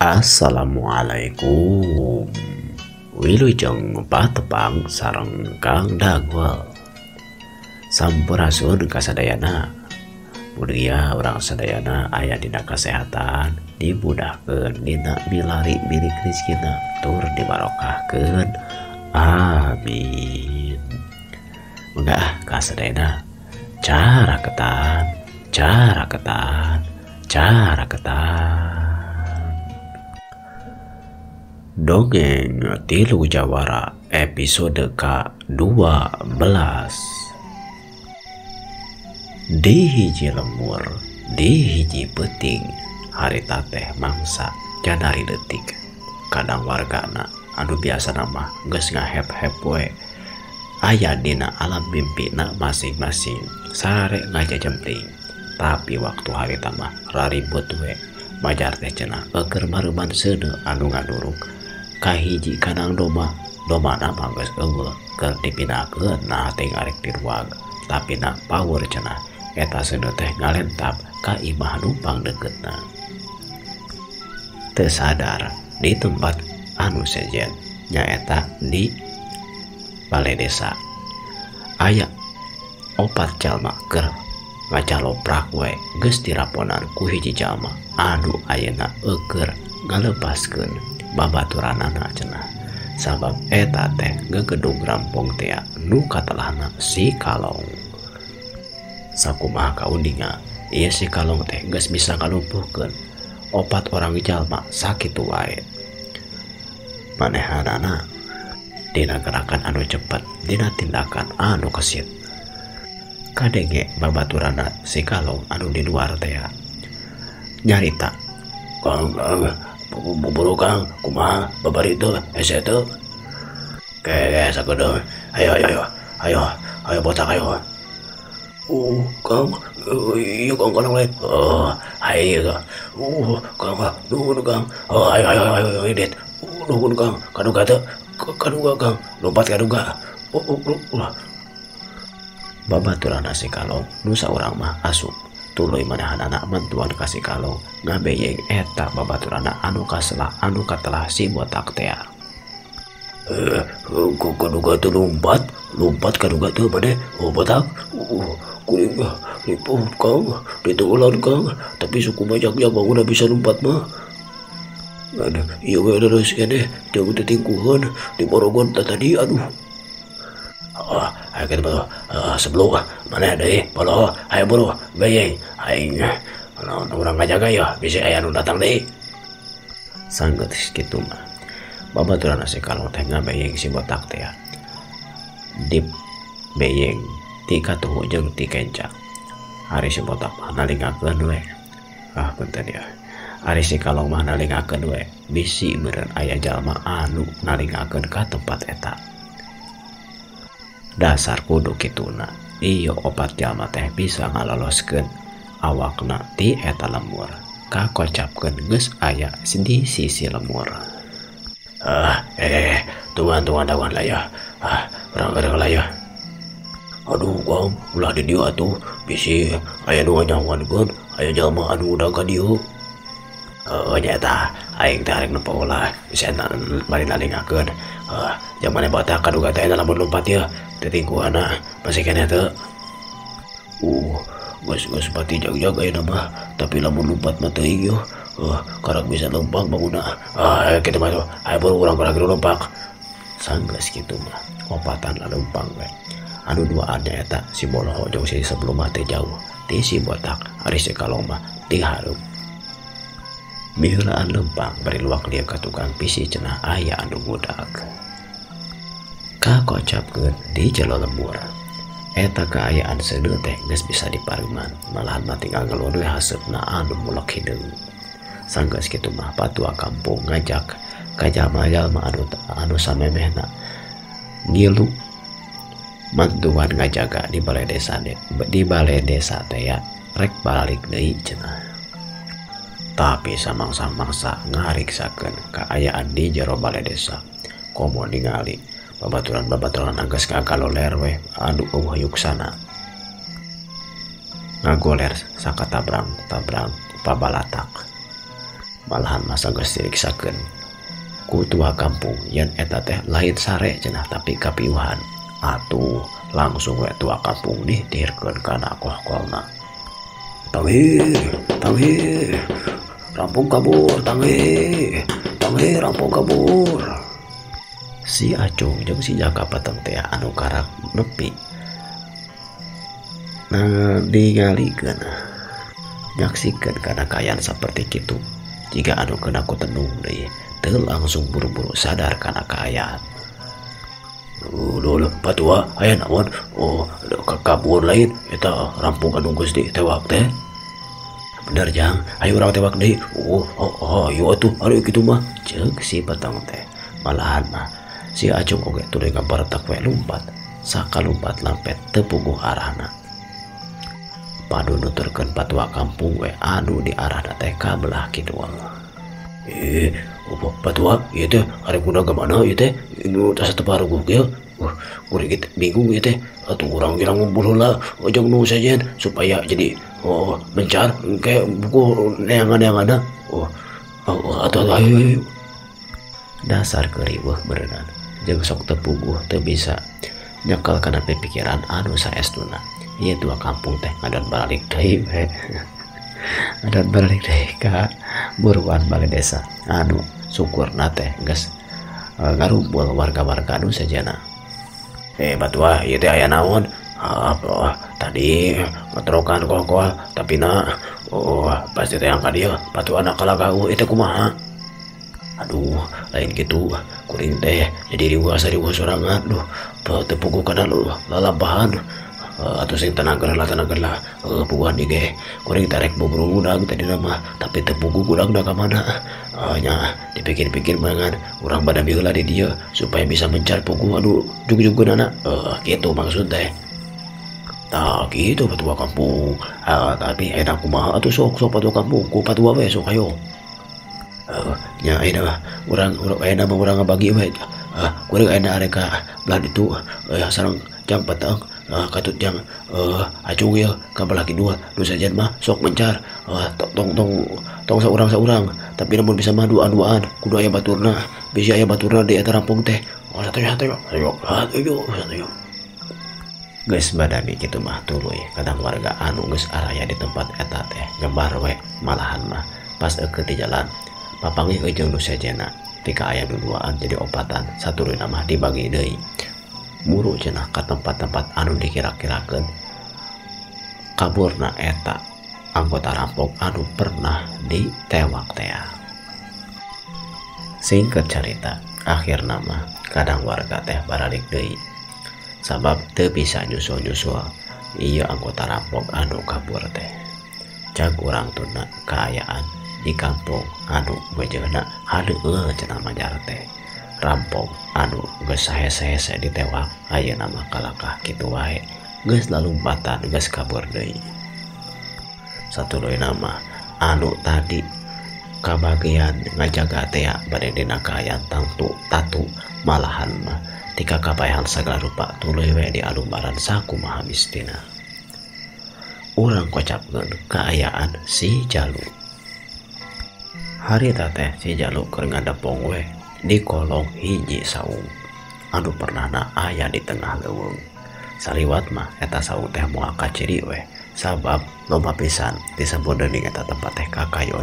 Assalamualaikum. Wilujeng patepang sareng Kang Dagwel. Sampurasun kasadayana. Mugia urang sadayana aya dina kasehatan, dimudahkeun dina milari milik rezekina, tur dibarokahkeun. Amin. Mangga kasadayana cara ketan, cara ketan, cara ketan. Dongeng Tilu Jawara episode ke-12. Di hiji lembur, di hiji peuting, harita teh mangsa janari leutik. Kadang wargana anu biasana mah geus ngahep-hep we aya dina alam mimpina masing-masing sare ngajajempling. Tapi waktu harita mah raribut we. Majar teh cenah eueur mareuman seuneu anu ngaduruk kahiji kanang doma, domana mah geus eueuh keur dipinakeun nah teh arek diruag. Tapi na power cenah eta seuneu teh ngalentap ka imah numpang deuketna. Teu sadar di tempat anu sejen nyaeta di balai desa aya opat jalma keur ngacaloprak we geus diraponan ku hiji jalma anu ayeuna eueur ngalepaskeun babaturanana cenah. Sabab eta teh gegedug rampong tea nu katelahna si Kalong. Sakumaha kaundinga ieu si Kalong teh geus bisa ngalumpuhkeun opat orang jalma sakitu wae. Manehanana dina gerakan anu cepet, dina tindakan anu kesit. Kadenge babaturana si Kalong anu di luar tea nyarita, "Kang, buru Kang, kumaha babari teu hese teu?" "Ke sakedeung. Ayo ayo ayo ayo botak ayo." "Oh, Kang, iya Kang Kalong lain." "Oh, ayo Kang. Oh, Kang, nuhun Kang. Oh, ayo ayo ayo indit. Nuhun Kang, kaduga teu? Kaduga Kang, lompat kaduga." "Oh, oh." Babaturana si Kalong nu saurang mah asup tuluy manahanana mantuan ka si Kalong ngabeyeng eta babaturana anu kasela anu katelah si botak tea. "Kaduga teu lompat, lompat kaduga teu maneh, oh botak. Kuring ripuh Kang, diteulan Kang, tapi suku majak-jak bangun bisa lompat mah. Aduh, ieu we terus keneh, jauh teu tingkuheun di borogon tadi aduh." "Ah, ayo kita buru, sebelum mana deui, bolo, ayo buru, beyeng, aing, urang ngajaga ya, bisi aya nu datang deui." Sanggeus kitu mah, babaturanna si Kalong teh ngabeyeng si botak teh. Dip beyeng ti katuhu jeung ti kenca. Ari si botak mah nalingakeun we. Ah, punten ya. Ari si Kalong mah nalingakeun we, bisi meureun aya jalma anu nalingakeun ka tempat eta. Dasar kudu kituna, iyo opat jalma teh bisa ngaloloskeun awakna ti eta lembur. Kakocapkeun geus aya di sisi lembur. "Tungguan tungguan lah ya. Ah, urang lah ya. Aduh Kang, ulah di dieu atuh, bisi aya nu nganyahoankeun, aya jalma anu udah ka dieu." "Heuh nya eta, aing teh arek nempo ulah, bisi eta bari nalingakeun. Jeung maneh botak kaduga teh lamun lompat ieu, teu tingkuhana, masih keneh teu." Geus pati jag-jag ayeuna mah, tapi lamun lompat mah teuing yeuh. Karak bisa lempang bangunna. Ah, kitu mah tuh, ayo buru urang karak lompak." Sanggeus kitu mah, opatan lalempang we. Anu duaan eta si Boloho jeung si sebelum mah teu jauh, ti si botak, ari si Kalong mah ti hareup. Miheulaan lempang bari luak lieu ka tukang bisi cenah aya anu ngudag. Kakocapkeun di jero lembur. Eta kaayaan seuneu teh geus bisa dipareuman, malahan mah tinggal ngeluh we haseupna anu mulek hideung. Sanggeus kitu mah patua kampung ngajak ka jalma-jalma anu samemehna ngilu mantuan ngajaga di balai desa di balai desa teh rek balik deui cenah. Tapi samangsa-mangsa ngariksakeun kaayaan di jero balai desa. Komo ningali babaturan-babaturan geus kagaloler we anu eueuh yuksana. Ngagoler sakatabrang-tabrang pabalatak. Malahan masa geus diriksakeun ku tua kampung yen eta teh lain sare cenah tapi kapiuhan. Atuh langsung we tua kampung dihdirkeun kana kohkolna. Tanghi, tanghi, rampung kabur, tanghi, tanghi, rampung kabur. Si Acung jeung si Jaka Peteng teh anu karak nepi nah dingalikeun nyaksikeun kana kaayaan saperti kitu. Jika anu kena ku tenung deui teu langsung buru-buru sadar kana kaayaan. Loh, patua aya naon? Oh, kabur lain eta rampung anu geus ditewak teh. Bener jang, ayo urang tewak deui. Oh, ayo atuh, ayo kitu mah. Ceuk si Peteng teh. Malahan mah si Acung oge tuluy ngabaretak we lumpat. Sakalumpat lampet teu puguh arahna. Padu nuturkeun patua kampung we anu di arahna teh ka belah kidul. Patua ieu teh ari guna ka mana ieu teh? Nu asa teu paruguh ge. Kuring teh bingung ieu teh. Atuh urang kira ngumpul heula jeung nu sejen supaya jadi mencar engke buku neangan-neanganna. Oh, atuh ayo. Dasar keuriweuh berenang jeung sok teu puguh teu bisa nyekel kana pikiran anu saestuna. Ieu tua kampung teh ngadon baralik deui we. Ngadon baralik deui ka buruan bale desa anu syukurna teh geus ngarumpul warga-warga anu sejana. Batua ieu teh aya naon? Tadi ngetrokan kol-kol tapi na pasti teh yang ka dieu batua anak kalagau ieu teh kumaha? Aduh, lain gitu kuring teh jadi riweuh asa riweuh sorangan. Duh, teu puguh kana lalampahan. Atuh sing tenang geura lah puguhan ieu ge kuring tarek buburu gudang tadi mah tapi teu puguh gudangna ka mana. Nya dipikir-pikir mangan urang badami heula di dieu supaya bisa mencar puguh anu jug-jugeunana. Kitu maksud teh. Tah kitu patua kampung. Tapi enak kumaha atuh sok sok patua kampung ku patua we sok ayo. Nya ayeuna urang ayeuna mah urang ngabagi we. Kuring ayeuna arek ka belah ditu sareng jang Peteng. Katut jang Acung ieu ka belah kidul nu sejen mah sok mencar. Tong tong tong saurang-saurang tapi lamun bisa mah duaan-duaan kudu aya baturna bisi aya baturna di eta rampung teh. Oh, satu ayo ayo ayo. Geus badami kitu mah tuluy kadang warga anu geus araya di tempat eta teh nyebar we. Malahan mah pas eukeut di jalan papanggih jeung nu sejena tika aya duduaan jadi opatan satuluyna mah dibagi deui. Muru cenah ka tempat-tempat anu dikira-kirakeun kaburna eta anggota rampok anu pernah ditewak teh. Singkat cerita, akhirna mah kadang warga teh baralik deui sabab teu bisa nyusul-nyusul ieu anggota rampok anu kabur teh. Cag urang tuna kaayaan di kampung anu beujeuna hadeul cenah majar teh. Rampok anu geus sahes-hese ditewak ayeuna mah kalakah kitu wae geus lalumpatan geus kabur deui. Satuluyna mah anu tadi kabagian ngajaga teh bade dina kaayaan tangtu tatu malahan mah tika kapaehan sagala rupa tuluy we di alumbaran sakumaha mistina. Urang kocapkeun kaayaan si Jalu. Harita teh si Jalu keur ngadepong we di kolong hiji saung anu pernahna aya di tengah leuweung. Saliwat mah eta saung teh moal kaciri we sabab loba pisan disebut dening eta tempat teh kakayon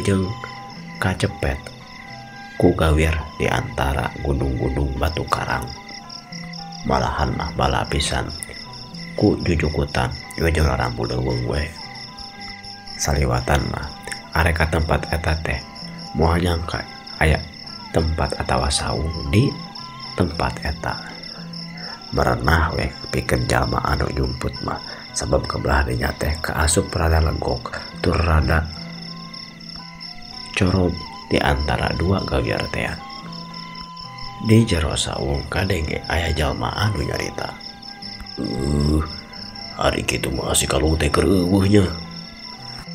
jeung kacepet ku gawir di antara gunung-gunung batu karang. Malahan mah bala pisan ku jujukutan jeung rambu leuweung we. Saliwatan mah areka tempat eta teh moal nyangka aya tempat atawa saung di tempat eta. Merenah we pikeun jalma anu nyumput mah sabab kebelah dinya teh kaasup rada legok tur rada corob di antara dua gawir teh. Di jero saung kadenge aya jalma anu nyarita. Ari kitu mah si kalung teh keur eueuh nya.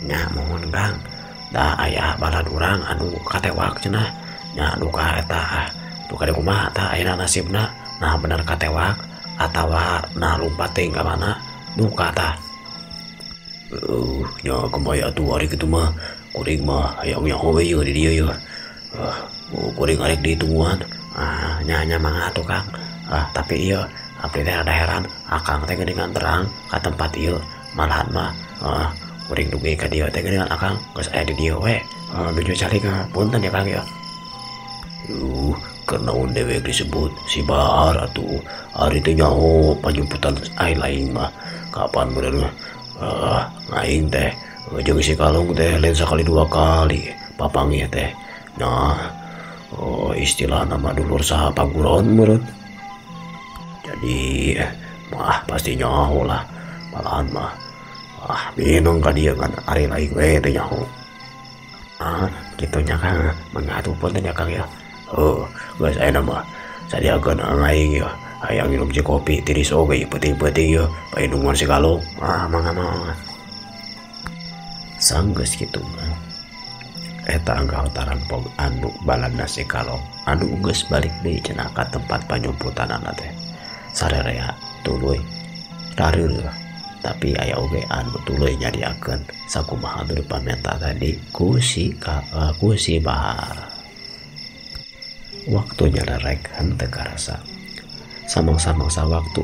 Nya mohon Kang, da aya balad urang anu katewak cenah. Nya duka eta duka di kumaha tah ayeuna nasibna nah bener katewak atawa nah lumpat teh ka mana duka tah. Nya kumaha atuh ari kitu mah Kuring mah hayang nyaho we di dieu yeuh. Kuring arek ditungguan. Nya mangga atuh Kang. Tapi ieu abdi teh rada heran, akang teh geuningan terang ka tempat ieu. Malahan mah kuring dugi ka dieu teh geuningan akang geus aya di dieu we. Nuju calik punten ya Kang ya. Kenaon dewek disebut si Bahar atuh. Ari teh nyaho panyumputan ai lain mah. Kapan bener aing teh jeung si Kalong teh lain sakali dua kali papanggih teh. Nah, istilah nama dulur saha paguron meureun. Jadi mah pasti nyaho lah. Malahan mah minum ka dieu kan ari lain we teh nyaho. Kitu nya Kang, mangga atuh punten ya Kang ya. Geus ayeuna mah sadiakeun aing ya. Hayang minum kopi tiris oge peuting-peuting yeuh paindungan si Kalong. Mangga mangga. Sanggeus kitu mah eta anggahotaran pog anu balana si Kalong anu geus balik deui cenah ka tempat panyumputanana teh. Sarerea tuluy rareureuh tapi aya oge anu tuluy nyadiakeun sakumaha anu dipamenta tadi ku si Bahar. Waktu nyarerek henteu karasa. Samang-samangsa waktu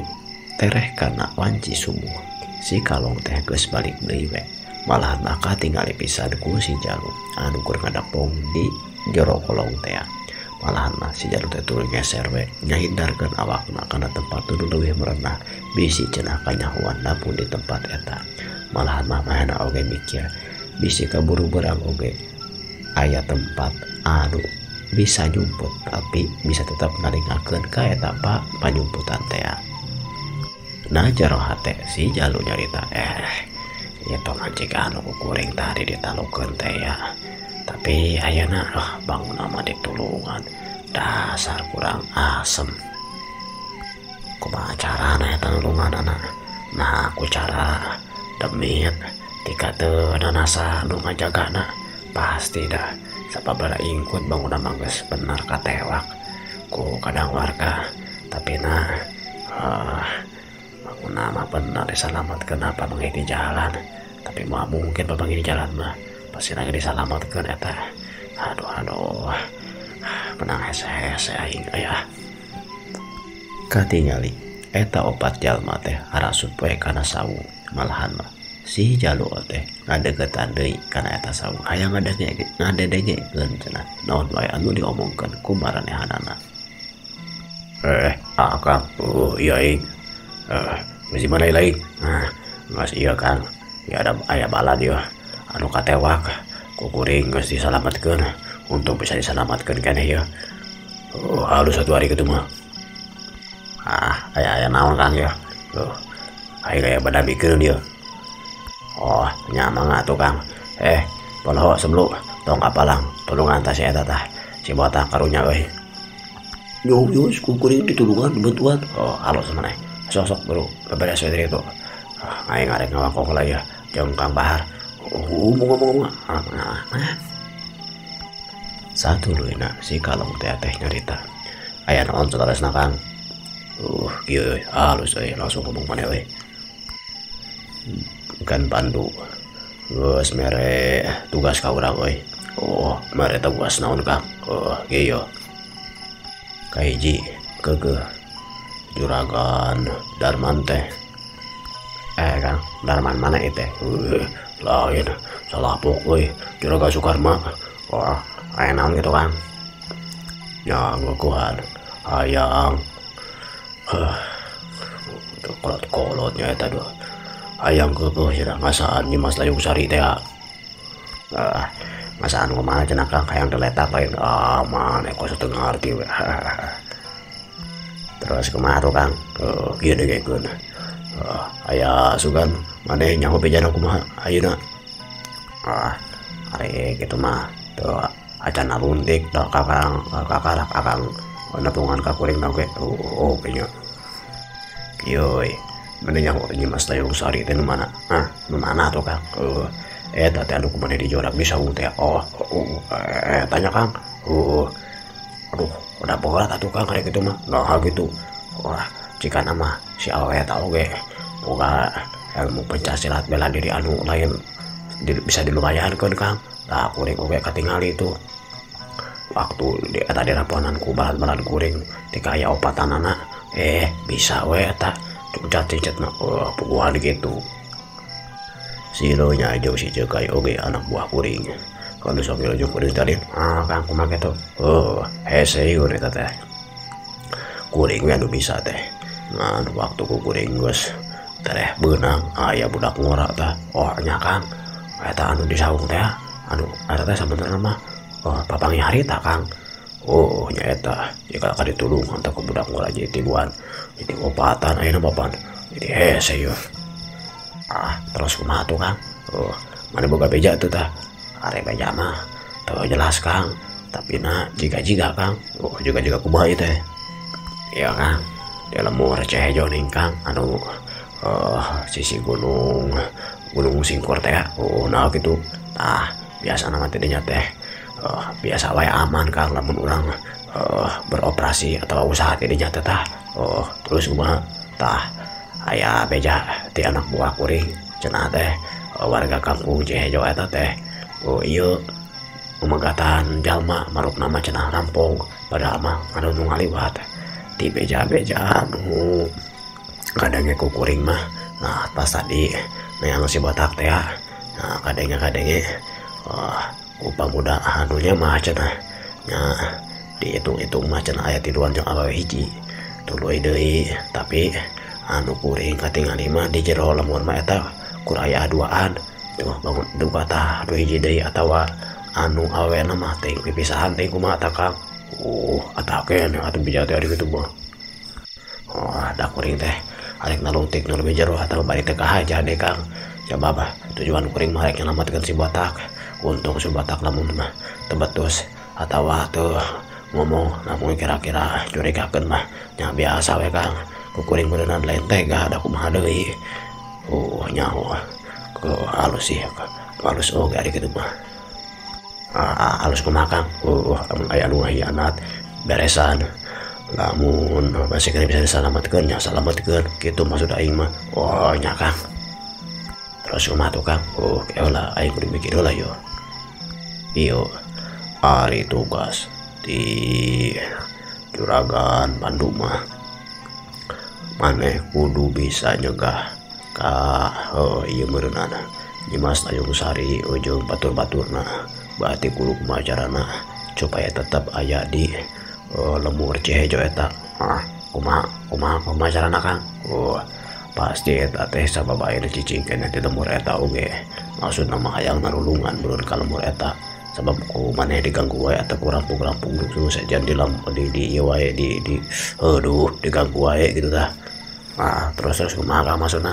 tereh kana wanci subuh si Kalong teh geus balik deui we. Malahan mah katingali pisan ku si Jalu anu keur ngadapong di jero kolong teh. Malahan mah si Jalu teh tuluy ngeser we ngahindarkeun awakna kana tempat nu leuwih merenah bisi cenah kanyahoan napun di tempat eta. Malahan mah mahana oge mikir bisi kaburu berang oge aya tempat anu bisa nyumput tapi bisa tetap ngalingakeun ka eta panyumputan teh. Nah jero hate si Jalu nyarita ieu tong jika anu kuring tadi ditalukeun teh ya. Tapi ayeuna bangun mah ditulungan dasar kurang asem. Kumaha carana eta nulunganana? Nah ku cara demit tika teu nanasa nu ngajagana pasti dah. Sababara ingkut bangunan mah geus bener katewak ku kadang warga tapi nah bangunan mah bener disalamatkeun apa manggih di jalan tapi mah mungkin papanggih di jalan mah pasti lagi disalamatkeun eta. Aduh menang hese-hese aing aya. Katingali eta opat jalma teh harasup we kana sawu. Malahan mah si Jalu teh ngadegetan deui kana eta saung hayang ngadedengekeun cenah naon wae anu diomongkeun ku maranehanana. Akang, iya aing. Geus mana lain? Geus ieu Kang. Ya ada aya balad ieu anu katewak ku kuring geus disalametkeun. Untung bisa disalametkeun keneh ieu. Halus satu hari kitu mah. Aya naon Kang ya? Aing aya badamikeun ieu. Nya mangga atuh Kang. Poho sebelu tong kapalang tulungan tah si eta tah. Si botak karunya euy. Yo ku kuring ditulungan bantuan. Halus maneh. Sok-sok bro, beberes we itu. Aing arek ngawakok lah ya jeung Kang Bahar. Ngomong. Satuluyna si Kalong teh nyarita. Aya naon saleresna Kang? Kieu euy, halus euy, langsung ngomong maneh euy. Kan Pandu geus mere tugas ka urang euy. Mere tugas naon Kang? Kieu. Kahiji keukeuh juragan Darman teh. Kang, Darman mana itu? Lain, salah pok euy, juragan Sukarma. Aya naon kitu Kang? Ya ngeukuhan hayang. Kolot-kolotnya eta duh. Hayang keukeuh cenah ngasaan Nyimas Layung Sari teh. Ngasaan kumaha cenah Kang hayang diletak lain. Maneh kok satengah arti we. Terus kumaha tuh Kang? Kieu dengekeun. Aya sugan maneh nyaho bejana kumaha ayeuna. Ari kitu mah teu acan aluntik da kakang kakarak akang nepungan ka kuring oge. Nya. Kieu euy. Maneh nyaho Nyimas Layung Sari teh nu mana? Nu mana tuh Kang? Eta teh anu kumaneh dijorak di saung teh. Tanya Kang. Aduh, udah berat atuh Kang ari kitu mah. Nah gitu. Wah, jika nama si awewe eta oge boga ilmu pencak silat bela diri anu lain bisa dilumayankeun Kang. Tah kuring oge katingali tuh. Waktu di eta diraponan ku balad-balad kuring ti kaya opatanana bisa we eta cungcat-cingcetna puguhan gitu. Si Ronya jeung si Cekai oge anak buah kuring. Kalau sok jeung kuring tadi, Kang kumaha kitu? Oh, hese ieu eta teh. Kuring we anu bisa teh. Ngan waktu ku kuring geus tereh beunang aya budak ngora tah. Oh nya Kang, eta anu di saung teh, anu eta teh sabenerna mah oh papangi harita Kang. Oh nya eta, jika ka ditulungan teh ku budak ngora jadi tiluan. Jadi opatan ayeuna papan. Jadi hese ieu. Terus kumaha tuh Kang? Oh, mana boga beja tuh tah? Are beja mah teu jelas Kang, tapi na jiga-jiga Kang. Oh, jiga-jiga kumaha ieu teh? Iya Kang, di lemur Cihejo ning Kang, anu sisi gunung Gunung Singkur teh. Oh, nah gitu. Tah, biasa nama teh dinya teh. Biasa wae aman Kang lamun urang beroperasi atau usaha teh dinya teh tah. Oh, terus kumaha? Tah, aya beja ti anak buah kuring cenah teh warga kampung Cihejo eta teh. Oh ieu pemegatan jalma marukna mah cenah rampong padahal mah anu nu ngaliwat ti beja-beja anu kadangnya ku kuring mah. Nah pas tadi neang si botak teh ya. Nah kadangnya ku pamuda anunya mah cenah nya dihitung-hitung mah cenah aya tiluan jeung awewe hiji tuluy deui, tapi anu kuring katingali mah di jero lemur mah eta kur aya duaan tuh bangun duka tah du hiji deui atawa anu awena mah teuing pipisahan teuing kumaha tah Kang. Ata keneh atuh bija teh ari kitu mah. Oh, da kuring teh arek nalungtik nu lebih jero atawa bari teh kahaja deui Kang. Sabab tujuan kuring mah rek nyelametkeun si botak. Untung si botak lamun mah tebetus atawa teu ngomong lamun kira-kira curigakeun mah nya biasa we Kang. Ku kuring meureunna lain tega da kumaha deui. Oh nyaho ke halus sih, halus oge ari kitu mah. Halus kumaha Kang? Lamun aya nu ngahianat beresan. Lamun masih kena bisa disalamatkeun nya salametkeun kitu maksud aing mah. Oh nya Kang. Terus kumaha tuh Kang? Oh heula aing kudu mikir heula yo. Ieu ari tugas di Juragan Pandu mah maneh kudu bisa nyegah ka ieu meureunana Nyimas Tanjung Sari jeung batur-baturna. Berarti kudu kumaha carana supaya tetap aya di lemur Cihejo eta. Kumaha carana Kang? Oh, pasti eta teh sabab ayeuna cicing keneh di lemur eta oge. Maksudna mah hayang narulungan meureun ka lemur eta. Sabab ku maneh diganggu wae atau ku rampung-rampung terus saja di di ieu wae di aduh diganggu wae gitu tah. Nah, terus kumaha Kang maksudna?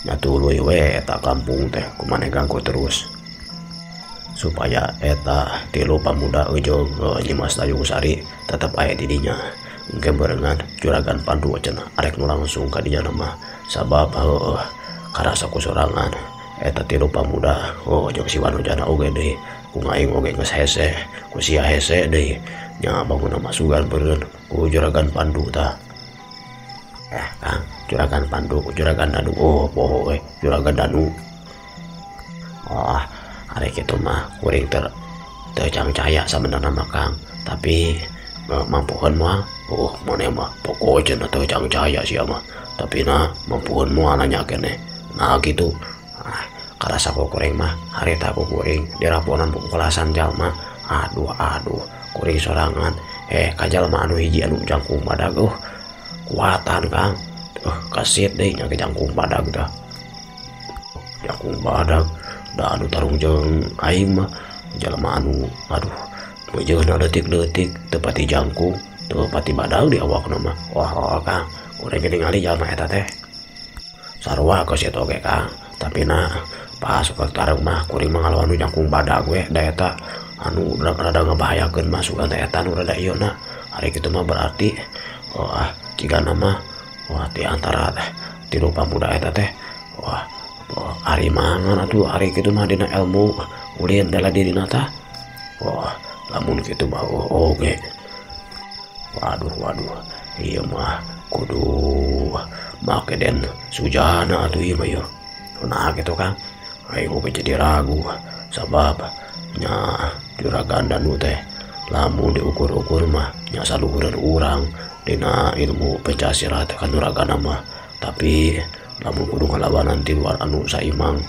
Nya tuluy we eta kampung teh ku maneh ganggu terus. Supaya eta tilu pamuda jeung Nyimas Tanjung Sari tetep aya di dinya. Engke barengan Juragan Pandu cenah arek nu langsung ka dinya mah sabab heueuh karasa ku sorangan eta tilu pamuda jeung si Wanujana oge deui ku aing oge geus hese ku sia hese deui nya bangunna mah sugan beureun ku Juragan Pandu tah. Kang, Juragan Pandu, Juragan Danu, oh poho we Juragan Danu. Oh, ari kitu mah kuring teu cangcaya sabenerna mah Kang, tapi mampuheun moal. Oh, maneh mah pokok cenah teu cangcaya sia mah, tapi na mampuheun moal nanya keneh. Nah kitu. Karasa ku kuring mah harita ku kuring diraponan pukulasan jalma. Aduh aduh kuring sorangan ka jalma anu hiji anu jangkung badag kuatan Kang. Kasit deui nya jangkung badag tah. Jangkung badag da anu tarung jeung aing mah jalma anu aduh meujeuhna leutik-leutik teu pati jangkung teu pati badag di awakna mah. Wah Kang, kuring ningali jalma eta teh sarua ka situ oge Kang, tapi na pas keur tarung mah kuring mah ngalawan nu jangkung badag we da eta anu rada ngabahayakeun mah sugan teh eta nu rada ieu na. Ari kitu mah berarti wah jigana mah wah di antara tilu pamuda eta teh wah ari mangan atuh ari kitu mah dina ilmu ulin bela dirina tah. Wah lamun kitu mah oge. Waduh waduh ieu mah kudu make den sujana atuh ieu mah ieu. Nah kitu Kang, aing oge jadi ragu sabab Nya juragan Danu teh lamun diukur-ukur mah nya saluhureun urang dina ilmu pencak silat kanuragana mah. Tapi lamun kudu ngalawanan ti luar anu saimang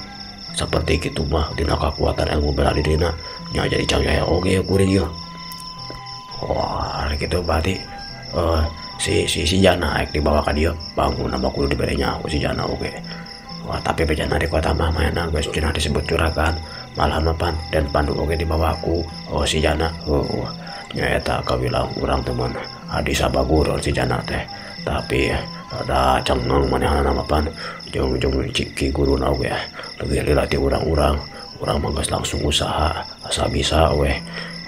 seperti kitu mah dina kakuatan ilmu bela dirina nya jadi canggih oge kuring ieu. Wah gitu berarti si si si Jana arek dibawa ka dieu bangun mah kudu dibere nyaho si Jana oge. Wah tapi bejana di kota mah mainan geus cenah disebut juragan malah mapan dan Pandu oge dibawa ku oh si Jana. Oh nyaeta kawilang urang teman adi sabaguron si Jana teh tapi ada cengang manehna mapan jeung jeung ki guruna oge leuwih lila ti urang-urang urang mah geus langsung usaha asa bisa weh.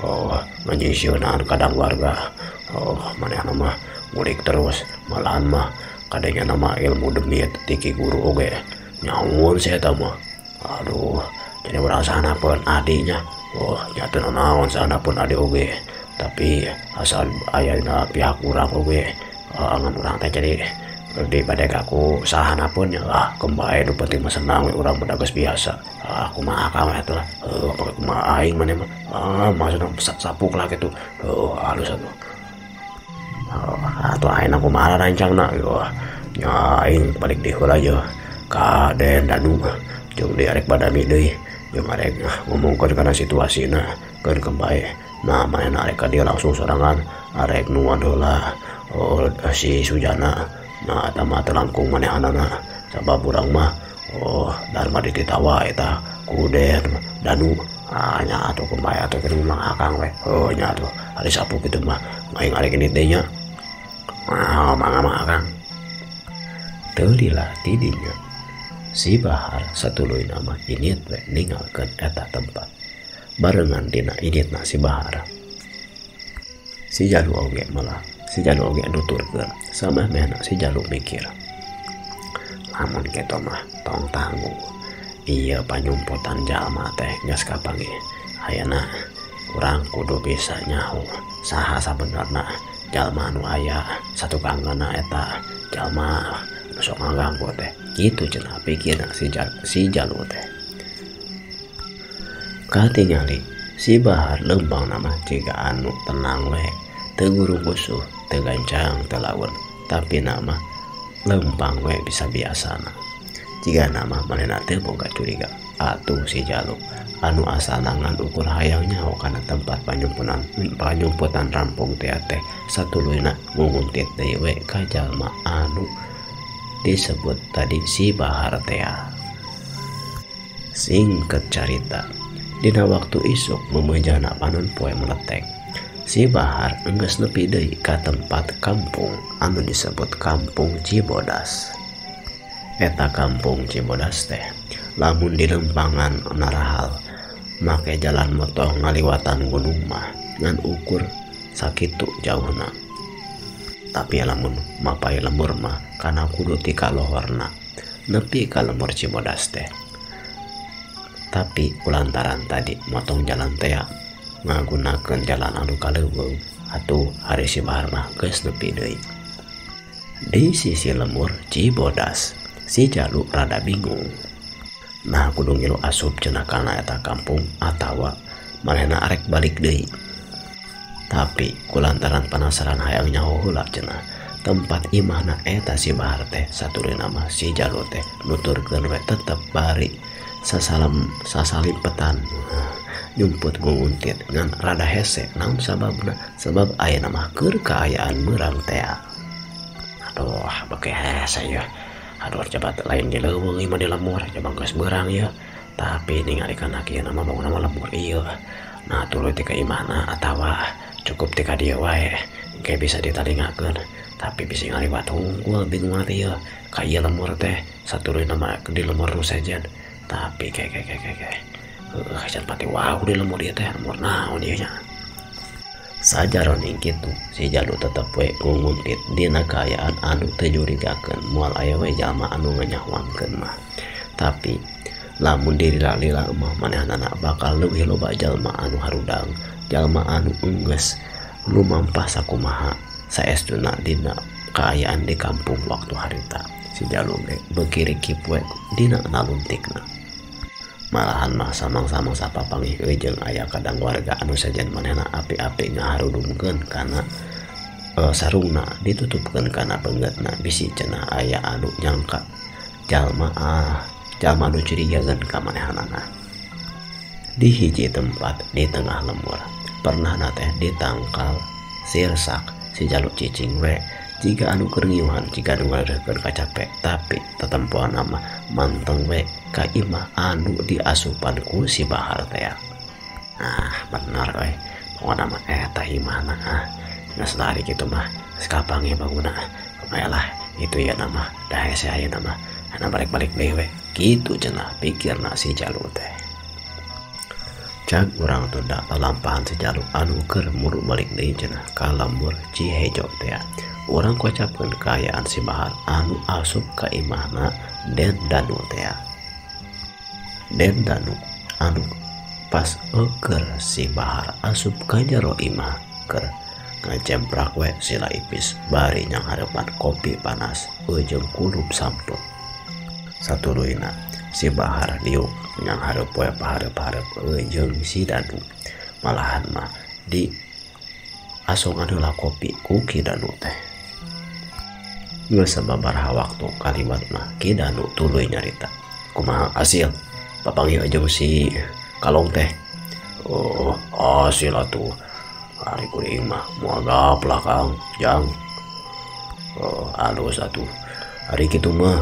Oh nganyisieunan kadang warga. Oh manehna mah ngulik terus malahan mah kadangna mah ilmu demit ti ki guru oge nyaun si eta mah. Aduh jadi urang sana pun adinya. Oh nya teu naon sana pun adi oge tapi asal ayana pihak urang oge angan urang teh jadi di badai aku sahana pun ya ah kembali nu penting mah senang we urang mah geus biasa. Ah kumaha ka we atuh lah heuh kumaha aing maneh mah ah maksudna sapuk lah kitu heuh halus atuh. Oh atuh aing kumaha rancangna yo nya aing balik deui heula ye ka Den Danu jeung deui arek badami deui jeung arek ngomongkeun kana situasina keun kembae. Nah manehna arek ka dieu langsung sorangan arek nuan heula oh si Sujana. Nah eta mah teu langkung manehanana sabab urang mah oh dharma dititawa eta ku Den Danu. Ah nya atuh kumaha atuh kitu mah akang we. Oh nya atuh ari sapu kitu mah aing arek indit deui nya. Ah mangga mah akang. Teu lila ti dinya si Bahar satuluyna mah indit we ninggalkeun eta tempat. Barengan dina inditna si Bahar. Si Jalu oge malah si Jalu oge nuturkeun samemehna si Jalu mikir. Lamun kitu mah tong tanggung. Ieu panyumputan jalma teh geus kapanggih. Ayeuna urang kudu bisa nyaho saha sabenerna jalma anu aya satukangeunna eta jalma nu sok ngaganggu teh. Kitu cenah pikirna si Jalu teh. Katingali si Bahar leumpangna mah jiga anu tenang we, teu gurugusuh, teu gancang, teu laun, tapi nama leumpang we bisa biasana. Jiga nama manehna teu boga curiga. Atuh si Jalu anu asalna ngan ukur hayang nyaho kana tempat panyumputan rampung teh teh satuluyna ngunguntit deui we ka jalma anu disebut tadi si Bahar teh. Singkat carita, dina waktu isuk memejana panon poe meletek. Si Bahar enggeus nepi deui ka tempat kampung anu disebut Kampung Cibodas. Eta Kampung Cibodas teh lamun di lempangan narahal make jalan motor ngaliwatan gunung mah ngan ukur sakitu jauhna. Tapi lamun mapai lembur mah kana kudu ti kalohorna nepi ka lembur Cibodas teh. Tapi kulantaran tadi motong jalan teh ngagunakeun jalan anu kaleuweung atuh ari si Bahar mah geus nepi deui. Di sisi lembur Cibodas si Jalu rada bingung. Nah kudu ngilu asup cenah kana eta kampung atawa manehna arek balik deui. Tapi kulantaran penasaran hayang nyaho heula cenah tempat imahna eta si Bahar teh satuluyna mah si Jalu teh nuturkeun we tetep bari sasalimpetan nyumput nguntit ngan rada hese. Naon sababna? Sebab ayeuna mah keur kaayaan meurang teh. Aduh beke hese yeuh. Aduh coba lain di leuweung ieu mah di lembur coba geus beurang yeuh. Tapi ningali kana kieu mah bangunna mah lembur ieu. Nah tuluy ti ka imahna atawa cukup ti ka dieu wae engke bisa ditalingakeun. Tapi bisa ngaliwat hungkul bingung teh ieu. Ka ieu lembur teh satuluyna mah di lembur nu sejen. Tapi ke heuh can pati wau di lembur ieu teh lembur naon ieu nya. Sajaroning kitu si Jalu tetep we ngunguntit dina kaayaan anu teu nyurigakeun moal aya we jalma anu nganyahoankeun mah. Tapi lamun dilila-lila mah manehanana bakal leuwih loba jalma anu harudang, jalma anu enggeus lumampah sakumaha saestuna dina kaayaan di kampung waktu harita. Si Jalu ge beuki rikip we dina naluntikna. Malahan mah samang-samang sapapanggih jeung aya kadang warga anu sejen manehna api-api ngaharudungkeun kana sarungna ditutupkeun kana beungeutna bisi cenah aya anu nyangka jalma jalma anu curigakeun ka manehanana. Di hiji tempat di tengah lembur pernah teh ditangkal sirsak si jaluk cicing we jika anu keur ngiuhan jika anu ngareukeun kacape tapi tetempoan mah manteng we ka imah anu diasupan ku si Bahar teh. Ah bener euy pokona mah eta imahna ah geus lari kitu mah geus kapanggih bangunna lah itu ya nama dah hese ayeuna mah ana balik-balik deui we kitu cenah pikirna si Jalu teh. Cag urang tunda lalampahan si Jalu anu keur muru balik deui cenah ka lembur Cihejo teh. Urang kocapkeun kaayaan si Bahar anu asup ka imahna Den Danu teh. Den Danu anu pas eueur si Bahar asup ka jero imah keur ngajemprak we sila ipis bari nyanghareupan kopi panas jeung kulup sampeu. Satuluyna si Bahar diuk nyanghareup we pahareup-hareup jeung si Danu. Malahan mah di asongan heula kopi ku Ki Danu teh. Geus sababaraha waktu kaliwat mah Ki Danu tuluy nyarita. Kumaha hasil papanggih jeung si Kalong teh. Oh, hasil atuh. Ari kuring mah moal gaplah Kang, Jang. Oh, alus atuh. Ari kitu mah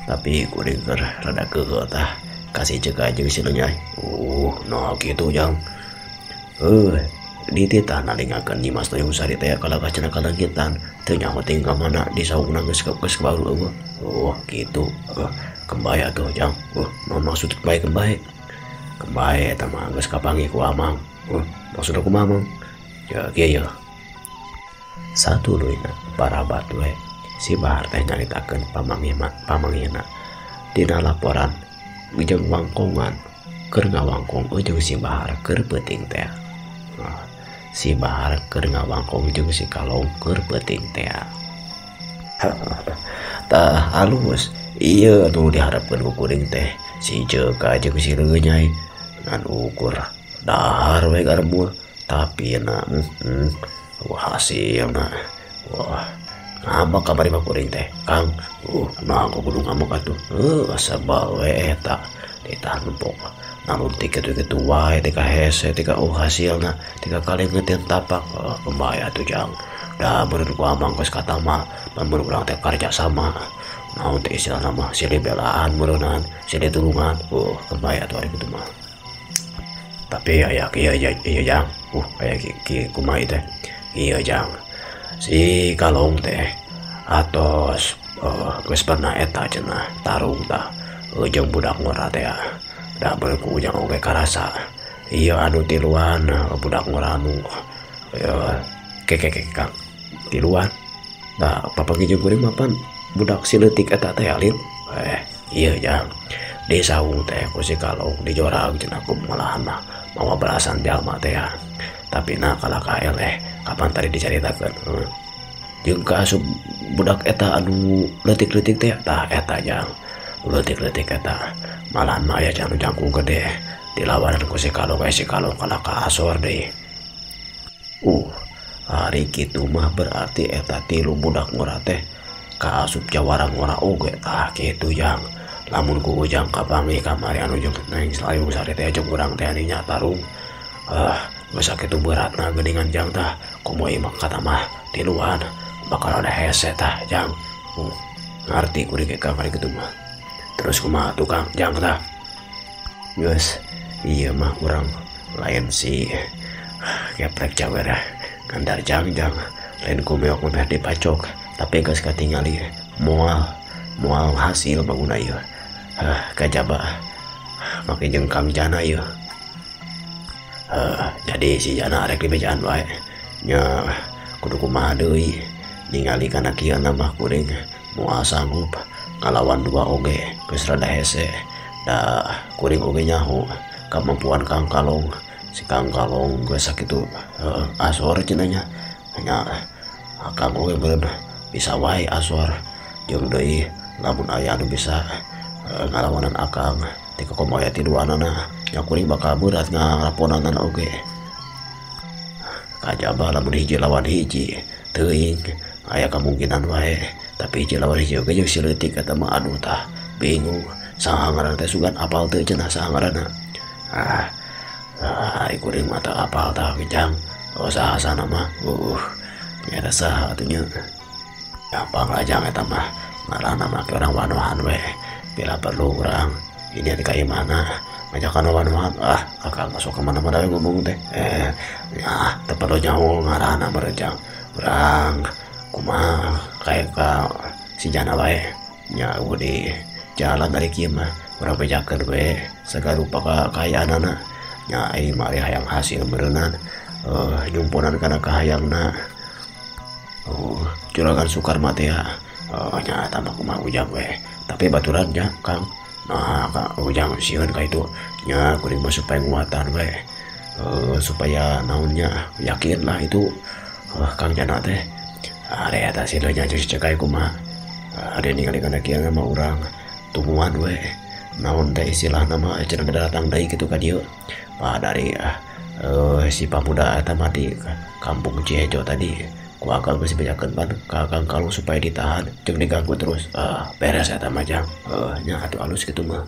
tapi kuring keur rada keukeuh tah kasih cek jeung si Lenyai. Nah kitu Jang. Dititah nalingakeun Nyimas Tuyung Sari teh kalakah cenah kalangkitan teu nyaho ting ka mana di saungna geus baru eueuh. Oh kitu. Kembay atuh Jang. Naon maksud kembay kembay? Kembay eta mah geus kapanggih ku Amang. Maksud kumaha Mang? Ya kieu ya. Satuluyna parabat we si Bahar teh nyaritakeun pamanggihna dina laporan jeung wangkongan keur ngawangkong jeung si Bahar keur peuting teh. Si Bahar keur ngawangkong jeung si Kalong keur peuting teh. Tah halus ieu anu diharapkeun ku kuring teh si Jeka jeung si Lenyai ngan ukur dahar we garbul tapi na wah hasilna wah ngambek kamari mah kuring teh Kang. Nah aku kudu ngambek atuh sebal we eta ditahan nempok namun tiga kitu wae tika hese tika hasilna tika kali ngeuteun tapak kembay atuh Jang. Da meureun ku Amang geus katama mun urang teh karja sama naon teh istilahna mah silih belaan meureunan silih tulungan kembay atuh ari kitu mah. Tapi aya kieu ieu Jang. Aya kieu kumaha teh ieu Jang. Si Kalong teh atos geus pernah eta cenah tarung tah jeung budak ngora teh. Da meureun ku Ujang oge karasa ieu anu tiluan budak ngora anu keke Kang tiluan. Nah papanggih jeung kuring mah pan budak si leutik eta teh alin. Ieu Jang di saung teh ku si Kalong dijorag cenah ku malahan mah mawa belasan jalma teh. Tapi na kalah ka eleh kapan tadi dicaritakeun jeung kaasup budak eta anu leutik-leutik teh tah eta Jang leutik-leutik eta malahan mah aya anu jangkung gede dilawanan ku si Kalong si Kalong kalah ka asor deui. Ari kitu mah berarti eta tilu budak ngora teh kaasup jawara ngora oge tah kitu Jang. Lamun ku Ujang kapanggih kamari anu jeung neng Layung Sari teh jeung urang teh nya tarung geus sakitu beratna geuningan Jang tah komo ieu mah kata mah tiluan bakal ada hese tah Jang. Ngarti kuring ge kamari kitu mah. Terus kumaha tukang Jang tah? Geus ieu mah urang lain si keprek cawer ngandar Jang Jang lain ku meok meh dipacok tapi geus katingali moal hasil bangunna ieu. Kajaba make jeung Kang Jana ieu. Jadi si Jana arek dibejaan wae nya kudu kumaha deui ningali kana kieu mah kuring moal sanggup ngalawan dua oge geus rada hese da kuring oge nyaho kemampuan Kang Kalong. Si Kang Kalong geus sakitu asor cenah nya nya Kang oge meureun bisa wae asor jeung deui lamun aya anu bisa Ngalawanan akang ti komo aya tiluanana nya kuring bakal berat ngaraponanan oge. Kajaba lamun hiji lawan hiji teuing aya kemungkinan wae, tapi hiji lawan hiji oge jeung si leutik eta mah aduh tah bingung saha ngaranna teh sugan apal teu cenah saha ngaranna. Ari kuring mah teu apal tah jang. Oh saha sana mah nyata saha atuh nya. Gampang lah jang eta mah ngaranna mah ke urang wanohan we. Bila perlu urang ini di ka imahna ngajakan wanohan akang masuk ke mana-mana we ngomong teh. Ya teu perlu nyaho ngaranna meureun jang. Urang kumaha kayak ka si jana wae nya di jalan dari kieu mah urang bejakeun we sagala rupa kaayaanana nya ai mah ari hayang hasil meureunan nyumponan kana kahayangna. Juragan Sukarma teh nya eta mah kumaha ujang we tapi baturan nya Kang. Nah ka ujang sieun ka itu nya kuring mah supaya nguatan we supaya naonnya yakin lah itu Kang Jana teh. Ari eta sih nya jeung si Cekai kumaha. Ari ningali kana kieu mah urang tungguan we naon teh istilahna mah cenah datang deui kitu ka dieu. Pak dari si pamuda eta mah di kampung Cihejo tadi ku akang geus bejakeun pan ka Akang Kalung supaya ditahan jeung diganggu terus. Beres eta mah jang. Nya atuh alus kitu mah.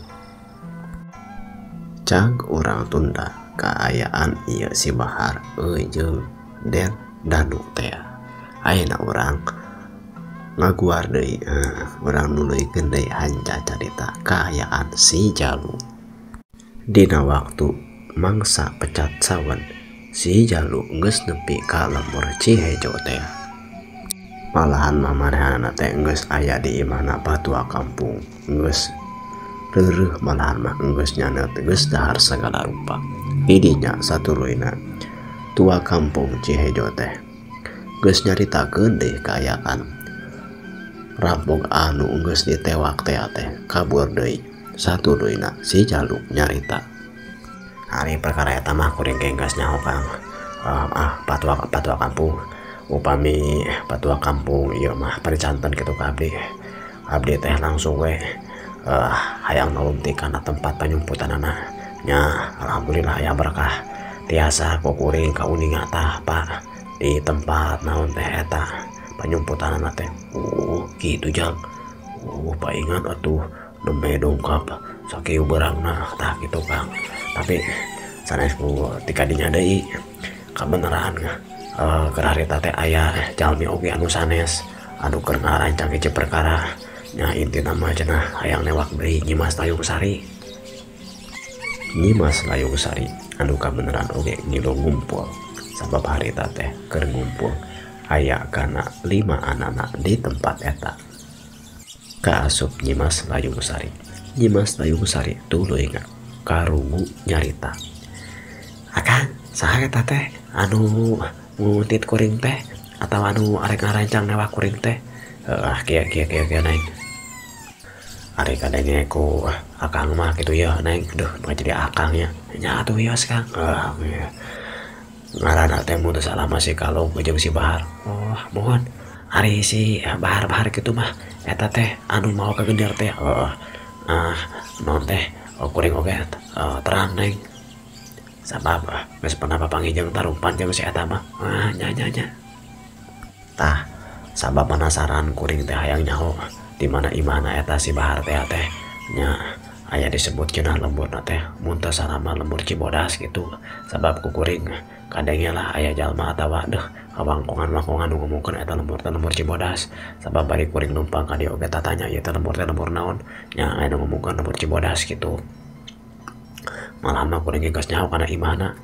Cag urang tunda kaayaan ieu si Bahar jeung Den Danu teh. Ayeuna urang ngaguar deui, urang nuluykeun deui hanca carita kaayaan si Jalu. Dina waktu mangsa pecat sawen, si Jalu geus nepi ka lembur Cihejo teh. Malahan mamarehanana teh geus aya di imahna patua kampung, geus reureuh malahan mah geus nyaneut geus dahar sagala rupa. Didinya satuluyna tua kampung Cihejo teh geus nyaritakeun deui kaayaan rampok anu geus ditewak teh kabur deui. Satuluyna si Jalu nyarita. Ari perkara eta mah kuring ge geus nyaho Kang. Patua kampung upami patua kampung ieu mah paricanten kitu ka abdi. Abdi teh langsung we hayang naluntik kana tempat panyumputanana. Nya alhamdulillah aya berkah tiasa ku kuring kauninga tah Pak di tempat naon teh eta panyumputanana teh. Kitu jang. Paingan atuh nembe dongkap sakieu beurangna tah kitu Kang. Tapi sanes ku tikadinya deui kabeneran keur harita teh aya jalmi oge anu sanes anu keur ngarancang hiji perkara nya intina mah cenah hayang newak deui Nyimas Layung Sari. Nyimas Layung Sari anu kabeneran oge ngilu ngumpul sabab harita teh keur ngumpul aya kana 5 anana di tempat eta. Kaasup Nyimas Layung Sari. Nyimas Layung Sari tuluy karungu nyarita. Akang saha eta teh anu nguntit kuring teh atawa anu arek ngarancang newak kuring teh? Kieu kieu kieu kieu neng. Ari kadenge ku akang mah kitu ya neng. Duh mah jadi akang ya. Nya atuh wios Kang. Ngaranna teh mun teu salah mah si Kalung jeung si Bahar. Oh mohon ari si Bahar-Bahar kitu mah eta teh anu mau kagender teh. Non teh kuring oge terang neng. Sabab geus pernah papanggih jeung tarumpan jeung si eta mah. Nya nya nya. Tah sabab penasaran kuring teh hayang nyaho di mana imahna eta si Bahar teh teh nya aya disebut cenah lemburna teh mun teu salah mah lembur Cibodas gitu. Sabab ku kuring kadangnya lah aya jalma atawa deuh kawangkongan-wangkongan nu ngomongkeun eta lembur teh lembur Cibodas. Sabab bari kuring numpang ka dieu oge tatanya ieu teh lembur naon nya aya nu ngomongkeun lembur Cibodas gitu. Malah mah kuring geus nyaho kana imahna.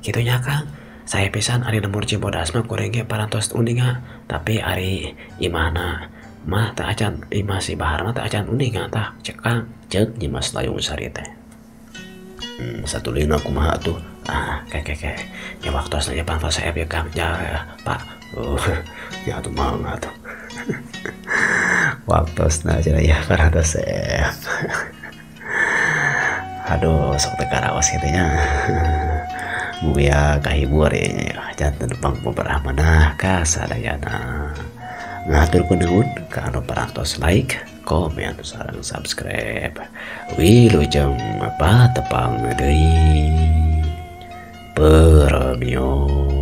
Kitu nya Kang. Saya pisan ari lembur Cibodas mah kuring ge parantos uninga, tapi ari imahna mah teu acan imah si Bahar mah teu acan uninga tah cek Kang. Ceuk Nyimas Layung Sari teh. Satuluyna kumaha atuh? Ke nya waktosna nya pantos seep ya Kang. Ya Pak. Ya atuh mangga atuh. Waktosna cenah ya parantos seep. Aduh sok teu karaos kitu nya. Mugia kahibur ya janten pangpeberahmanah ka sadayana. Ngahaturkeun nuhun ka anu parantos like, komen sareng subscribe. Wilujeng patepang deui. Permios.